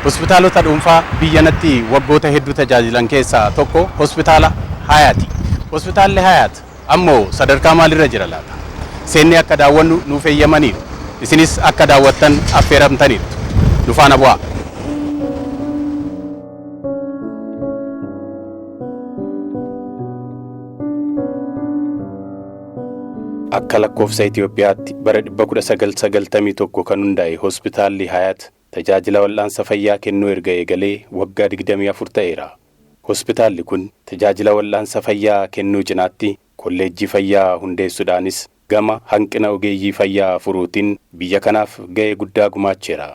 Hospitaalota dhuunfaa biyyanatti waggoota hedduu tajaajilan keessaa tokko hospitaala Hayaati. Hospitaalli Hayaat ammoo sadarkaa maalirra jira laata? Seennee akka daawwannu nuuf eeyyamaniiru. Isinis akka daawwattan affeeramtaniirtu. Nu faana bu'aa. Akka lakkoofsa Itoophiyaatti bara 1991 kan hundaa'e hospitaalli Hayaat tajaajila wal'aansa fayyaa kennuu erga eegalee waggaa 24 ta'eera. Hospitaalli kun tajaajila wal'aansa fayyaa kennuu cinaatti kolleejjii fayyaa hundeessuudhaanis gama hanqina ogeeyyii fayyaa furuutiin biyya kanaaf ga'ee guddaa gumaacheera.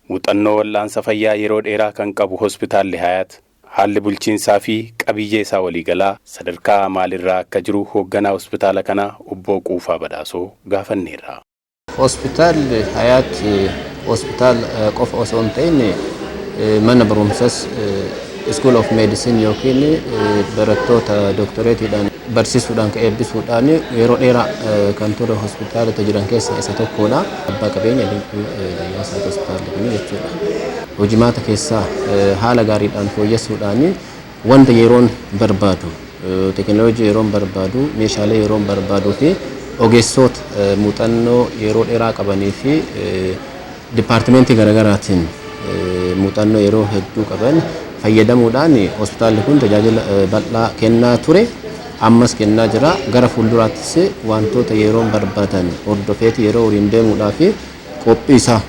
Muuxannoo wal'aansa fayyaa yeroo dheeraa kan qabu hospitaalli Hayaat haalli bulchiinsaa fi qabiyyee isaa waliigalaa sadarkaa maalirraa akka jiru hoogganaa hospitaala kanaa obbo Quufaa Badhaasoo gaafanneerra. Hospitaalli Hayaat hospitaala qofa osoo hin ta'in mana barumsas, School of Medicine yookiin barattoota dooktoreetiidhaan barsiisuudhaan kan eebbisuudhaan yeroo dheeraa kan ture hospitaalota jiran keessaa isa tokkodha. Abbaa qabeenya Dinquu Dayyaasaati hospitaalli kun jechuudha. Hojimaata keessaa haala gaariidhaan fooyyessuudhaan wanta yeroon barbaadu, teekinooloojii yeroon barbaadu, meeshaalee yeroon barbaaduu fi ogeessota muuxannoo yeroo dheeraa qabanii fi dipaartimentii garaagaraatiin muuxannoo yeroo hedduu qaban fayyadamuudhaan hospitaalli kun tajaajila bal'aa kennaa ture. Ammas kennaa jira. Gara fuulduraattis wantoota yeroon barbaadan hordofeeti yeroo waliin deemuudhaa fi qophii isaa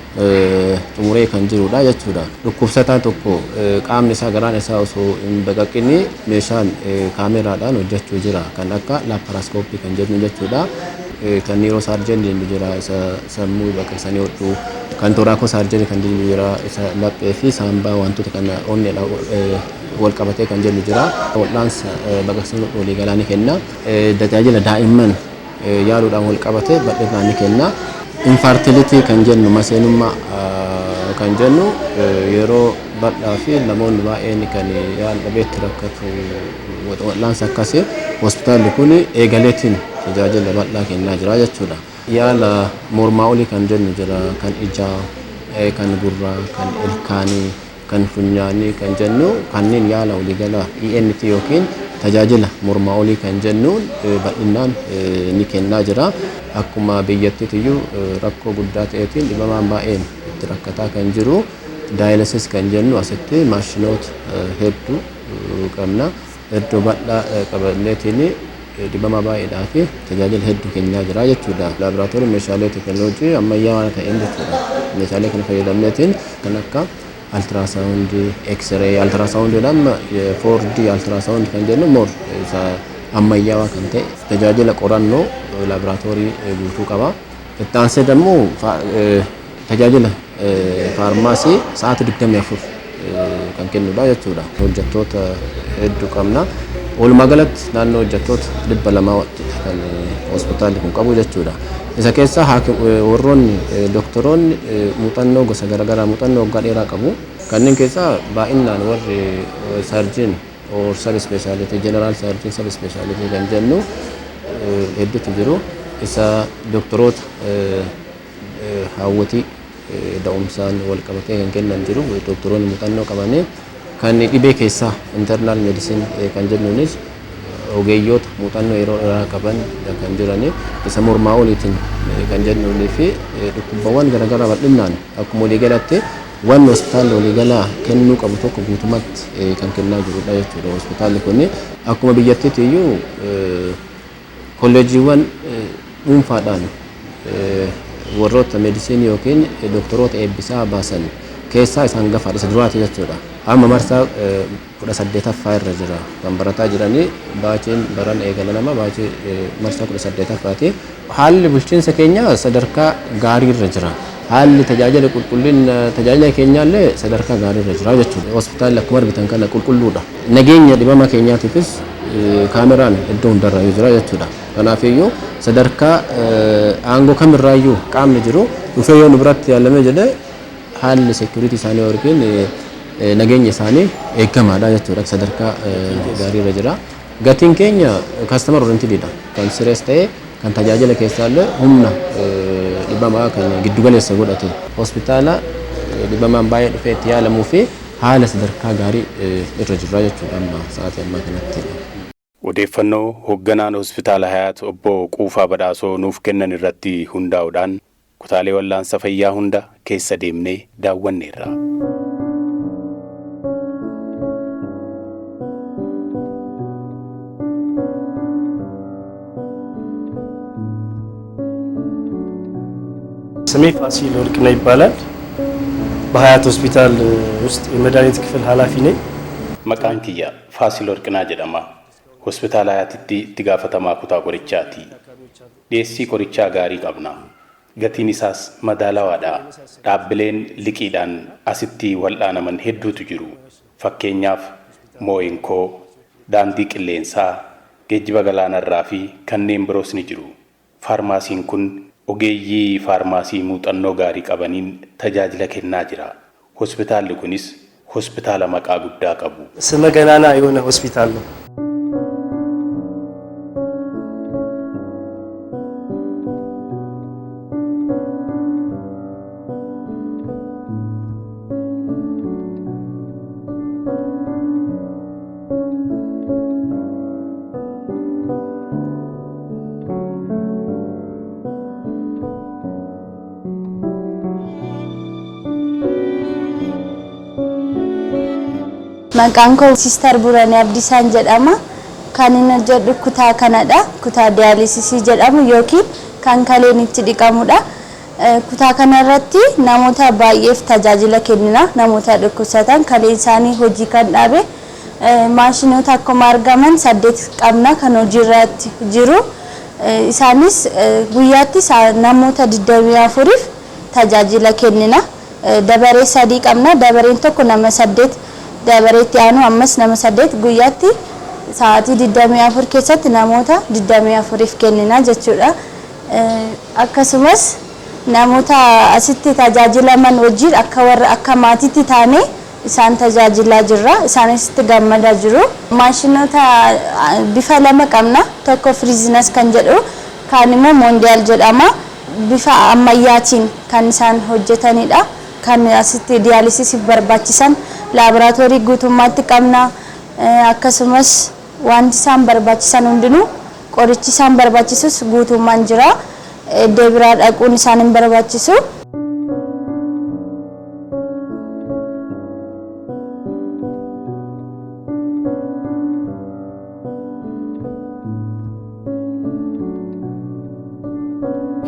xumuree kan jirudha jechuudha. Dhukkubsataan tokko qaamni isaa, garaan isaa osoo hin baqaqin meeshaan kaameraadhaan hojjechuu jira. Kan akka laaparaaskooppii kan jennu jechuudha. Kan neurosurgeon jennu jira, isa sammuu baqaqsanii hodhuu. Kan thoracosurgeon kan jennu jira, isa laphee fi saambaa wantoota kana onneedhaan wal qabatee kan jennu jira. Wal'aansa baqaqsanii hodhuu waliigalaa ni kenna. Tajaajila daa'imman yaaluudhaan wal qabatee bal'inaan ni kenna. Infertility kan jennu, maseenummaa kan jennu, yeroo bal'aa fi namoonni baay'een kan yaala dhabeetti rakkatu, wal'aansa akkasii hospitaalli kun eegaleetiin tajaajila bal'aa kennaa jira jechuudha. Yaala mormaa olii kan jennu jira, kan ijaa, kan gurraa, kan ilkaanii, kan funyaanii kan jennu, kanneen yaala waliigalaa ENT yookiin tajaajila mormaa olii kan jennu bal'inaan ni kennaa jira. Akkuma biyyattiitti rakkoo guddaa ta'eetiin dhibamaan baay'een itti rakkataa kan jiru dialysis kan jennu, asitti maashinoota hedduu qabna. Iddoo bal'aa qabanneetiin dhibama baay'eedhaa fi tajaajila hedduu kennaa jira jechuudha. Laaboraatoorii meeshaalee teekinooloojii ammayyaa ta'een jechuudha. Meeshaalee kana fayyadamneetiin kan akka ultrasound, X-ray, ultrasoundiidhaan 4D ultrasound kan jennu, more isa ammayyaawaa kan ta'e, tajaajila qorannoo laaboraatoorii guutuu qaba. Itti aansee immoo tajaajila faarmaasii sa'aatii 24 kan kennudha jechuudha. Hojjettoota hedduu qabna. Walumaa galatti naannoo hojjettoota 200 kan hospitaalli kun qabu jechuudha. Isa keessaa warroonni doktoroonni muuxannoo gosa garaagaraa, muuxannoo waggaa dheeraa qabu. Kanneen keessaa baay'inaan warri surgeon or sub speciality, general surgeon, sub speciality kan jennu hedduutu jiru. Isa doktoroota haawwatii da'umsaan wal qabatee kan kennan jiru, doktoroonni muuxannoo qabanii, kan dhibee keessaa internal medicine kan jennuunis ogeeyyoota muuxannoo yeroo dheeraa qaban kan jirani, isa mormaa oliitiin kan jennuunii fi dhukkubawwan garaagaraa bal'inaan akkuma waliigalatti wanni hospitaalli waliigalaa kennuu qabu tokko guutumatti kan kennaa jirudha jechuudha. Hospitaalli kun akkuma biyyattiitti iyyuu kolleejiiwwan dhuunfaadhaan warroota meedisinii yookiin doktoroota eebbisaa baasan keessaa isaan hangafaadha, isa duraati jechuudha. Amma marsaa 18ffaa irra jira kan barataa jiranii, baachiin baran eegala nama baachii marsaa 18ffaati. Haalli bulchiinsa keenyaa sadarkaa gaarii irra jira. Haalli tajaajila, qulqullina tajaajila keenyaallee sadarkaa gaarii irra jira jechuudha. Hospitaalli akkuma argitan kana qulqulluudha. Nageenya dhibama keenyaatiifis kaameraan iddoo hundarra jira jechuudha. Kanaafiyyuu sadarkaa aangoo kamirraayyuu qaamni jiru dhufee yoo nu biratti yaalamee jedhee, haalli security isaanii yookiin nageenya isaanii eegamaadha jechuudha. Sadarkaa gaarii irra jira. Gatiin keenya customer orientedidha. Kan sirees ta'e, kan tajaajila keessaallee humna dhibamaa kan giddugaleessa godhate. Hospitaala Dhibamaan baay'ee dhufee itti yaalamuu fi haala sadarkaa gaarii irra jirra jechuudha amma sa'aatii ammaa kanatti. Odeeffannoo hoogganaan hospitaala Hayaat obbo Quufaa Badhaasoo nuuf kennan irratti hundaa'uudhaan kutaalee wal'aansa fayyaa hunda keessa deemnee daawwanneerra. ስሜ ፋሲል ወርቅነህ ይባላል። በሀያት ሆስፒታል ውስጥ የመድኃኒት ክፍል ኃላፊ ነኝ። Maqaan kiyya Faasil Warqinaa jedhama. Hospitaala Hayaatitti itti gaafatamaa kutaa qorichaati. Dhiyeessii qorichaa gaarii qabna. Gatiin isaas madaalawaadha. Dhaabbileen liqiidhaan asitti wal'aanaman hedduutu jiru. Fakkeenyaaf Moo'inkoo, daandii qilleensaa, geejjiba galaanarraa fi kanneen biroos ni jiru. Faarmaasiin kun ogeeyyii faarmaasii muuxannoo gaarii qabaniin tajaajila kennaa jira. Hospitaalli kunis hospitaala maqaa guddaa qabu. ስመ ገናና የሆነ ሆስፒታል ነው። Maqaan koo Siistar Buranii Abdiisaan jedhama. Kan inni hojjedhu kutaa kanadha. Kutaa diyaalisisii jedhamu yookiin kan kaleen itti dhiqamudha. Kutaa kanarratti namoota baay'eef tajaajila kennina. Namoota dhukkubsatan kaleen isaanii hojii kan dhaabe maashinoota akkuma argaman 8 qabna kan hojiirratti jiru. Isaanis guyyaatti namoota 24f tajaajila kennina. Dabaree 3 qabna. Dabareen tokko nama 8, dabareetti aanu ammas nama 8, guyyaatti sa'aatii 24 keessatti namoota 24f kennina jechuudha. Akkasumas namoota asitti tajaajilaman wajjin akka warra akka maatiitti taanee isaan tajaajilaa jirra. Isaanis itti gammadaa jiru. Maashinoota bifa lama qabna. Tokko Firizinas kan jedhu, kaan immoo Moondiyaal jedhama. Bifa ammayyaatiin kan isaan hojjetanidha. Kan asitti diyaalisisiif barbaachisan laaboraatoorii guutummaatti qabna. Akkasumas wanti isaan barbaachisan hundinuu, qorichi isaan barbaachisus guutummaan jira. Iddoo biraa dhaquun isaan hin barbaachisu.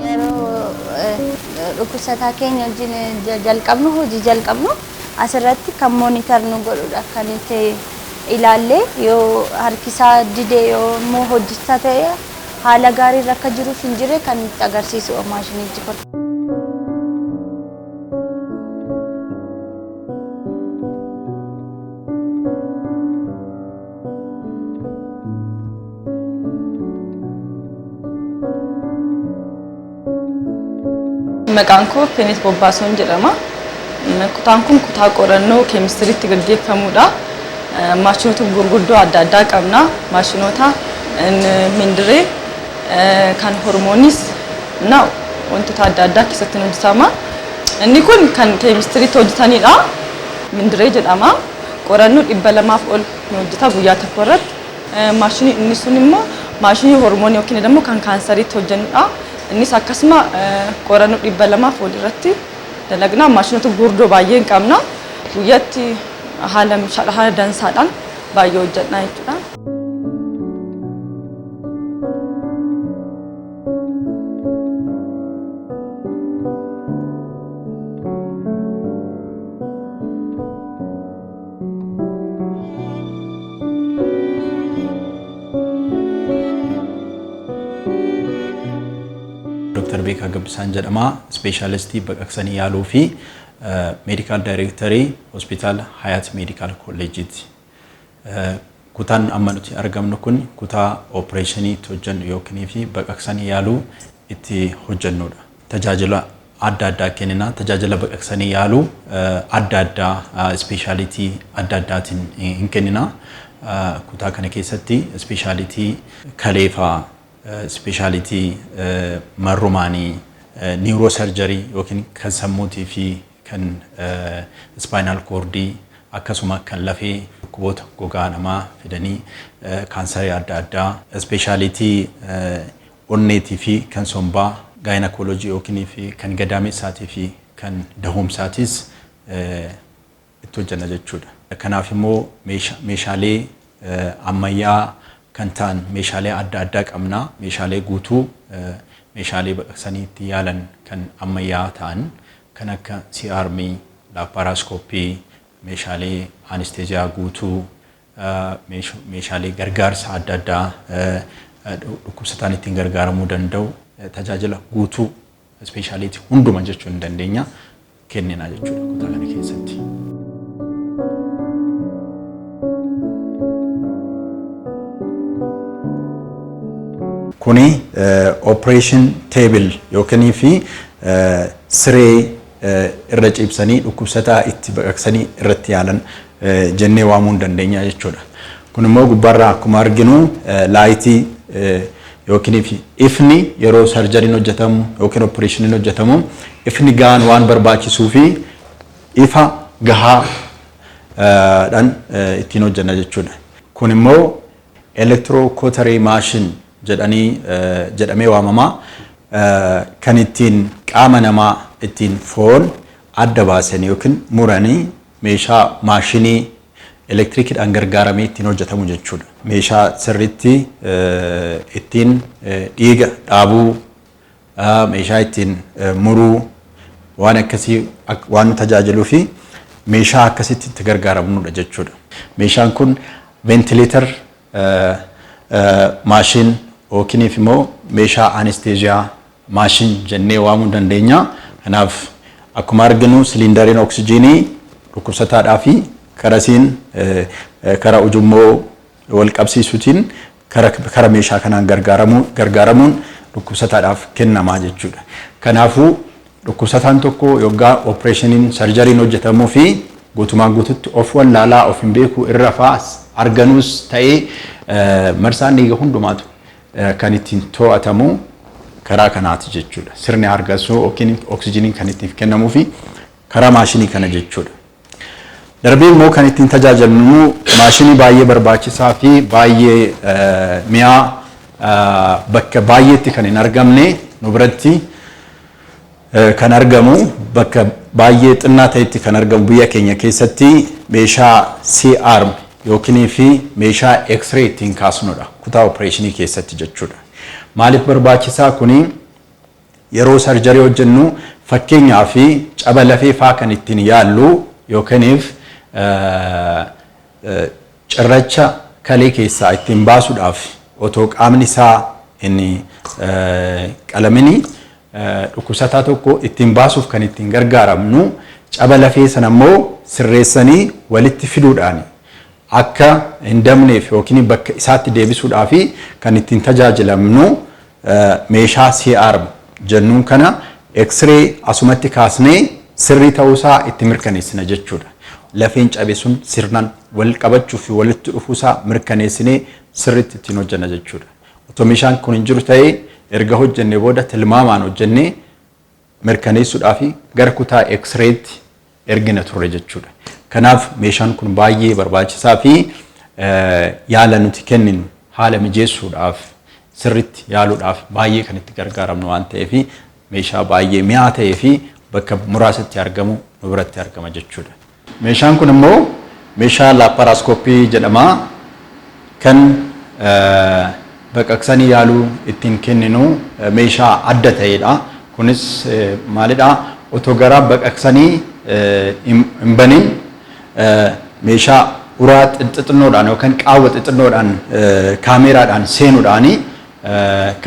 Yeroo dhukkubsataa keenya wajjin jalqabnu, hojii jalqabnu, asirratti kan monitor nu godhudha, kan itti ilaallee yoo harkisaa didee, yoo immoo hojjechaa ta'e, haala gaarii irra akka jiruuf hin jirre kan itti agarsiisu maashinichi kun. Maqaan koo Fenet Bobbaasoon jedhama. Kutaan kun kutaa qorannoo keemistiriitti gaggeeffamudha. Maashinoota gurguddoo adda addaa qabna. Maashinoota mindiree kan hormoonis na wantoota adda addaa keessatti hojjetama. Inni kun kan keemistiriitti hojjetanidha. Mindiree jedhama. Qorannoo 200f ol ni hojjeta guyyaa tokko irratti. Maashinii inni sun immoo maashinii hormoonii yookiin immoo kan kaansariitti hojjennudha. Innis akkasuma qorannoo 200f ol irratti dalagna. Maashinoota gurguddoo baay'ee hin qabna. Guyyaatti haala mishaadha, haala dansaadhaan baay'ee hojjenna jechuudha. Dr. Beekaa Gabbisaan jedhama. Ispeeshaalistii baqaqsanii yaaluu fi medical directorii hospitaala Hayaat Medical Collegeiti. Kutaan amma nuti argamnu kun kutaa opereeshinii itti hojjennu yookiin fi baqaqsanii yaaluu itti hojjennudha. Tajaajila adda addaa kennina. Tajaajila baqaqsanii yaaluu adda addaa ispeeshaalitii adda addaatiin hin kennina. Kutaa kana keessatti ispeeshaalitii kaleefaa, ispeeshaalitii marrumaanii, neurosurgery yookiin kan sammuutii fi kan spinal cordii, akkasuma kan lafee, dhukkuboota gogaa namaa fidanii, kaansarii adda addaa, speciality onneetii fi kan sombaa, gynecology yookiin fi kan gadameessaatii fi kan dahumsaatis itti hojjenna jechuudha. Kanaaf immoo meeshaalee ammayyaa kan ta'an meeshaalee adda addaa qabna. Meeshaalee guutuu, meeshaalee baqaqsanii itti yaalan kan ammayyaa ta'an kan akka C-arm, laparoscopy, meeshaalee anesthesia guutuu, meeshaalee gargaarsa adda addaa dhukkubsataan ittiin gargaaramuu danda'u, tajaajila guutuu speciality hunduma jechuu hin dandeenya kennina jechuudha kutaa kana keessatti. Kuni operation table yookiin fi siree irra ciibsanii dhukkubsataa itti baqaqsanii irratti yaalan jennee waamuu hin dandeenya jechuudha. Kun immoo gubbaarraa akkuma arginu lightii yookiin fi ifni yeroo surgeryn hojjetamu yookiin operationiin hojjetamu ifni gahaan waan barbaachisuu fi ifa gahaadhaan ittiin hojjenna jechuudha. Kun immoo electrocautery machine jedhanii jedhamee waamama. Kan ittiin qaama namaa ittiin foon adda baasan yookiin muranii meeshaa maashinii elektirikiidhaan gargaaramee ittiin hojjetamu jechuudha. Meeshaa sirriitti ittiin dhiiga dhaabuu, meeshaa ittiin muruu, waan akkasii waan nu tajaajiluu fi meeshaa akkasitti itti gargaaramnudha jechuudha. Meeshaan kun ventilator machine yookiin immoo meeshaa anesthesia machine jennee waamuu dandeenya. Kanaaf akkuma arginu siliindariin oksijiinii dhukkubsataadhaa fi karasiin karaa ujummoo wal qabsiisuutiin kara meeshaa kanaan gargaaramuun dhukkubsataadhaaf kennamaa jechuudha. Kanaafuu dhukkubsataan tokko yoggaa operationiin surgeryn hojjetamuu fi guutumaan guututti of wallaalaa, of hin beeku, irra fa'aa arganuus ta'ee, marsaan dhiiga hundumaatu kan ittiin to'atamu karaa kanaati jechuudha. Sirni hargansuu yookiin oksijiiniin kan ittiin kennamuu fi karaa maashinii kana jechuudha. Darbee immoo kan ittiin tajaajilamnu maashinii baay'ee barbaachisaa fi baay'ee mi'aa, bakka baay'eetti kan hin argamne, nu biratti kan argamu, bakka baay'ee xinnaa ta'etti kan argamu, biyya keenya keessatti meeshaa C-arm yookiin fi meeshaa X-ray ittiin kaasnudha kutaa operationii keessatti jechuudha. Maaliif barbaachisaa kuni? Yeroo surgery hojjennu, fakkeenyaa fi caba lafee faa kan ittiin yaallu yookiiniif cirracha kalee keessaa ittiin baasuudhaaf, otoo qaamni isaa hin qalamini dhukkubsataa tokko ittiin baasuuf kan ittiin gargaaramnu, caba lafee sana immoo sirreessanii walitti fiduudhaan akka hin dabneef yookiin bakka isaatti deebisuudhaaf kan ittiin tajaajilamnu meeshaa C-arm jennuun kana X-ray asumatti kaasnee sirrii ta'uusaa itti mirkaneessina jechuudha. Lafeen cabe sun sirnaan wal qabachuu fi walitti dhufuusaa mirkaneessinee sirriitti ittiin hojjenna jechuudha. Otoo meeshaan kun hin jiru ta'ee, erga hojjennee booda tilmaamaan hojjennee mirkaneessuudhaaf gara kutaa X-raytti ergina turre jechuudha. Kanaaf meeshaan kun baay'ee barbaachisaa fi yaala nuti kenninu haala mijeessuudhaaf, sirriitti yaaluudhaaf baay'ee kan itti gargaaramnu waan ta'eef, meeshaa baay'ee mi'aa ta'ee fi bakka muraasatti argamu nu biratti argama jechuudha. Meeshaan kun immoo meeshaa laparoscopy jedhama. Kan baqaqsanii yaaluu ittiin kenninu meeshaa adda ta'edha. Kunis maalidha? Otoo garaa baqaqsanii hin banin meeshaa uraa xixinnoodhaan yookaan qaawwa xixinnoodhaan kaameeraadhaan seenuudhaan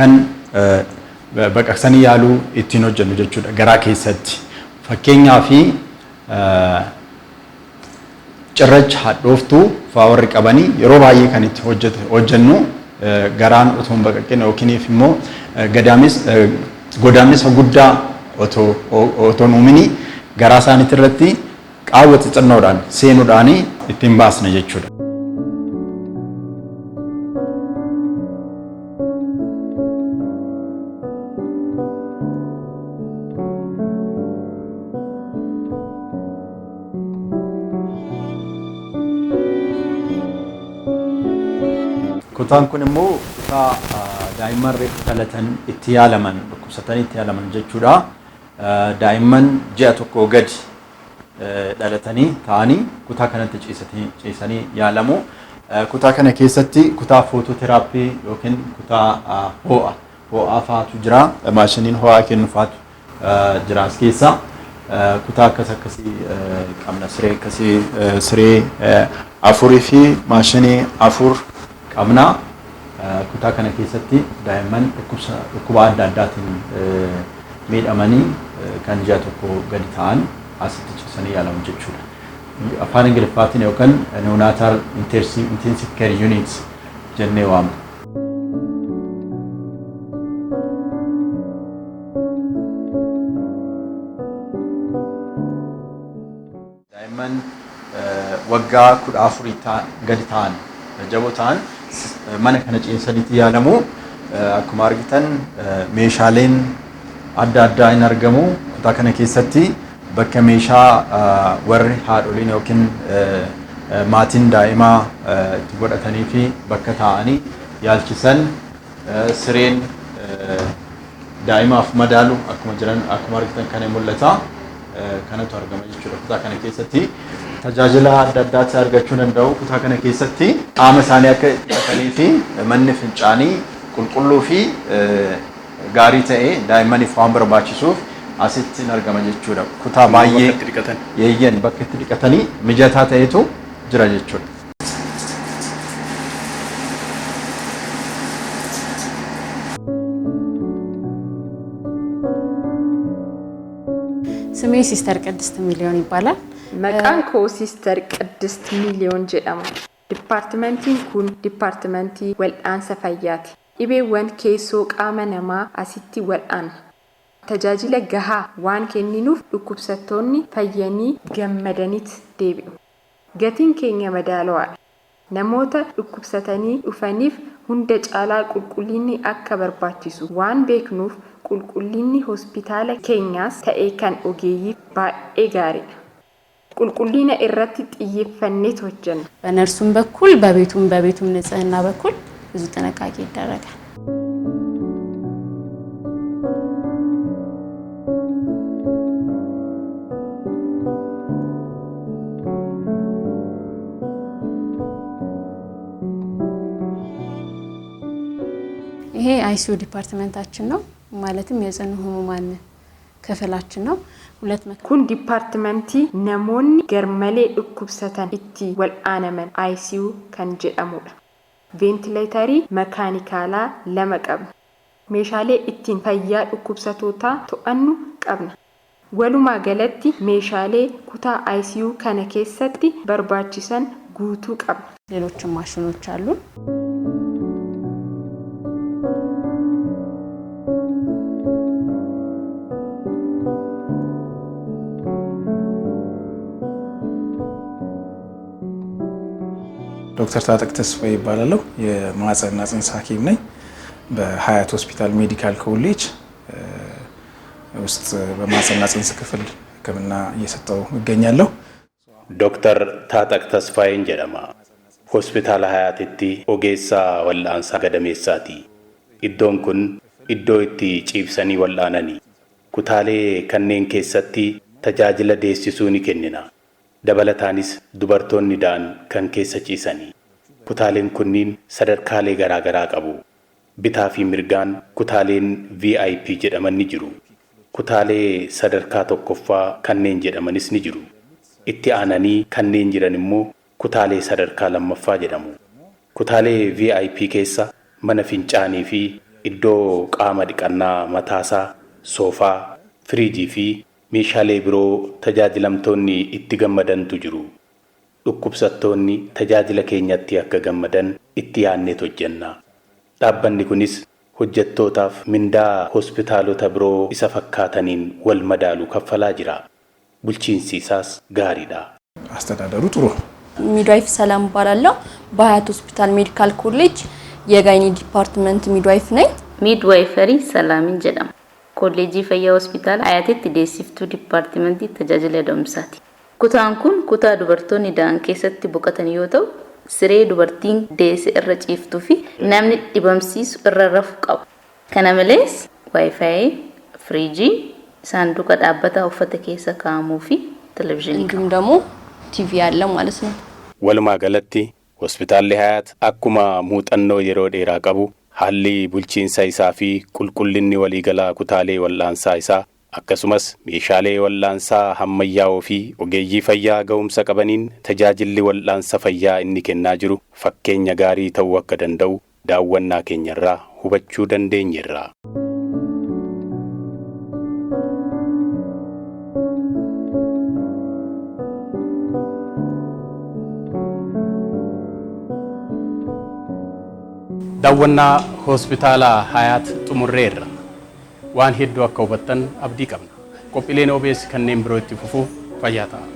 kan baqaqsanii yaaluu ittiin hojjennu jechuudha garaa keessatti. Fakkeenyaaf, cirracha hadhooftuu fa'aa warri qabanii yeroo baay'ee kan itti hojjennu garaan otoo hin baqaqin yookiin immoo godaannisa guddaa otoo hin uumini garaa isaaniitti irratti qaawwa xixinnoodhaan seenuudhaan ittiin baasna jechuudha. Kutaan kun immoo kutaa daa'imman reefu dhalatan itti yaalaman, dhukkubsatanii itti yaalaman jechuudha. Daa'imman ji'a tokkoo gadi dhalatanii ta'anii kutaa kanatti ciisanii yaalamu. Kutaa kana keessatti kutaa phototherapy yookiin kutaa ho'aa fa'aatu jira. Maashiniin ho'aa kennu fa'aatu jira as keessa. Kutaa akkas akkasii qabna. Siree akkasii, siree afurii fi maashinii afur qabna. Kutaa kana keessatti daa'imman dhukkuba adda addaatiin miidhamanii kan ji'a tokko gadi ta'an asitti ciisanii yaalamu jechuudha. Afaan Ingiliffaatiin yookaan neonatal intensive care unit jennee waamna. Daa'imman waggaa 14 gadi ta'an, jajjaboo ta'an, mana kana ciisaniitti yaalamu. Akkuma argitan meeshaaleen adda addaa hin argamu. Kutaa kana keessatti bakka meeshaa warri haadholiin yookiin maatiin daa'imaa itti godhatanii fi bakka taa'anii yaalchisan, sireen daa'imaaf madaalu akkuma jiran akkuma argitan kana mul'ata. Kanatu argama jechuudha kutaa kana keessatti. Tajaajila adda addaatti argachuu danda'u kutaa kana keessatti. Qaama isaanii akka dhiqatanii fi manni fincaanii qulqulluu fi gaarii ta'e daa'immaniif waan barbaachisuuf asitti hin argama jechuudha. Kutaa baay'ee yeeyyan bakka itti dhiqatanii mijataa ta'etu jira jechuudha. ስሜ ሲስተር ቅድስት ሚሊዮን ይባላል። Maqaan koo Siister Qiddist Miiliyoon jedhama. Dipaartimentiin kun dipaartimentii wal'aansa fayyaati. Dhibeewwan keessoo qaama namaa asitti wal'aanna. Tajaajila gahaa waan kenninuuf dhukkubsattoonni fayyanii gammadaniit deebi'u. Gatiin keenya madaalawaadha. Namoota dhukkubsatanii dhufaniif hunda caalaa qulqullinni akka barbaachisu waan beeknuuf, qulqullinni hospitaala keenyaas ta'e kan ogeeyyii baay'ee gaariidha. Qulqullina irratti xiyyeeffanneet hojjenna. በነርሱም በኩል በቤቱም ንጽህና በኩል ብዙ ጥንቃቄ ይደረጋል። ይሄ ICU ዲፓርትመንታችን ነው። ማለትም የጽኑ ህሙማን ክፍላችን ነው። ሁለት Kun dipaartimentii namoonni garmalee dhukkubsatan itti wal'aanaman ICU kan jedhamudha. Veentileetarii makaanikaalaa lama qabna. Meeshaalee ittiin fayyaa dhukkubsattootaa to'annu qabna. Walumaa galatti meeshaalee kutaa ICU kana keessatti barbaachisan guutuu qabna. ሌሎችም ማሽኖች አሉን። ዶክተር ታጠቅ ተስፋዬ እባላለሁ። የማህጸንና ጽንስ ሐኪም ነኝ። በሀያት ሆስፒታል ሜዲካል ኮሌጅ ውስጥ በማህጸንና ጽንስ ክፍል ሕክምና እየሰጠሁ እገኛለሁ። Dooktar Taaxaq Tasfaayeen jedhama. Hospitaala Hayaatitti ogeessa wal'aansaa gadameessaati. Iddoon kun iddoo itti ciibsanii wal'aanani. Kutaalee kanneen keessatti tajaajila deessisuu ni kennina. Dabalataanis dubartoonni da'an kan keessa ciisani. Kutaaleen kunniin sadarkaalee garaa garaa qabu. Bitaa fi mirgaan kutaaleen VIP jedhaman ni jiru. Kutaalee sadarkaa tokkoffaa kanneen jedhamanis ni jiru. Itti aananii kanneen jiran immoo kutaalee sadarkaa lammaffaa jedhamu. Kutaalee VIP keessa mana fincaanii fi iddoo qaama dhiqannaa mataasaa, soofaa, firiijii fi meeshaalee biroo tajaajilamtoonni itti gammadantu jiru. Dhukkubsattoonni tajaajila keenyatti akka gammadan itti yaadneet hojjenna. Dhaabbanni kunis hojjettootaaf mindaa hospitaalota biroo isa fakkaataniin wal madaalu kaffalaa jira. Bulchiinsi isaas gaariidha. አስተዳደሩ ጥሩ ነው። Midwife ሰላም እባላለሁ። በሀያት ሆስፒታል ሜዲካል ኮሌጅ የ gyni department midwife ነኝ። Midwiferii Salaamin jedhama. Kolleejjii Fayyaa Hospitaala Hayaatitti deessiftuu dipaartimentii tajaajila da'umsaati. Kutaan kun kutaa dubartoonni da'an keessatti boqotan yoo ta'u, Siree dubartiin deesse irra ciiftuu fi namni dhibamsiisu irra rafu qaba. Kana malees waayifaayi, firiijii, saanduqa dhaabbataa uffata keessa kaa'amuu fi televezyiinii እንዲሁም ደግሞ ቲቪ አለ ማለት ነው። Walumaa galatti hospitaalli Hayaat akkuma muuxannoo yeroo dheeraa qabu, haalli bulchiinsa isaa fi qulqullinni waliigalaa kutaalee wal'aansaa isaa, akkasumas meeshaalee wal'aansaa hammayyaa'oo fi ogeeyyii fayyaa ga'umsa qabaniin tajaajilli wal'aansa fayyaa inni kennaa jiru fakkeenya gaarii ta'uu akka danda'u daawwannaa keenyarraa hubachuu dandeenyeerra. Daawwannaa hospitaala Hayaat xumurreerra. Waan hedduu akka hubattan abdii qabna. Qophiileen OBS kanneen biroo itti fufuuf fayyaa ta'a.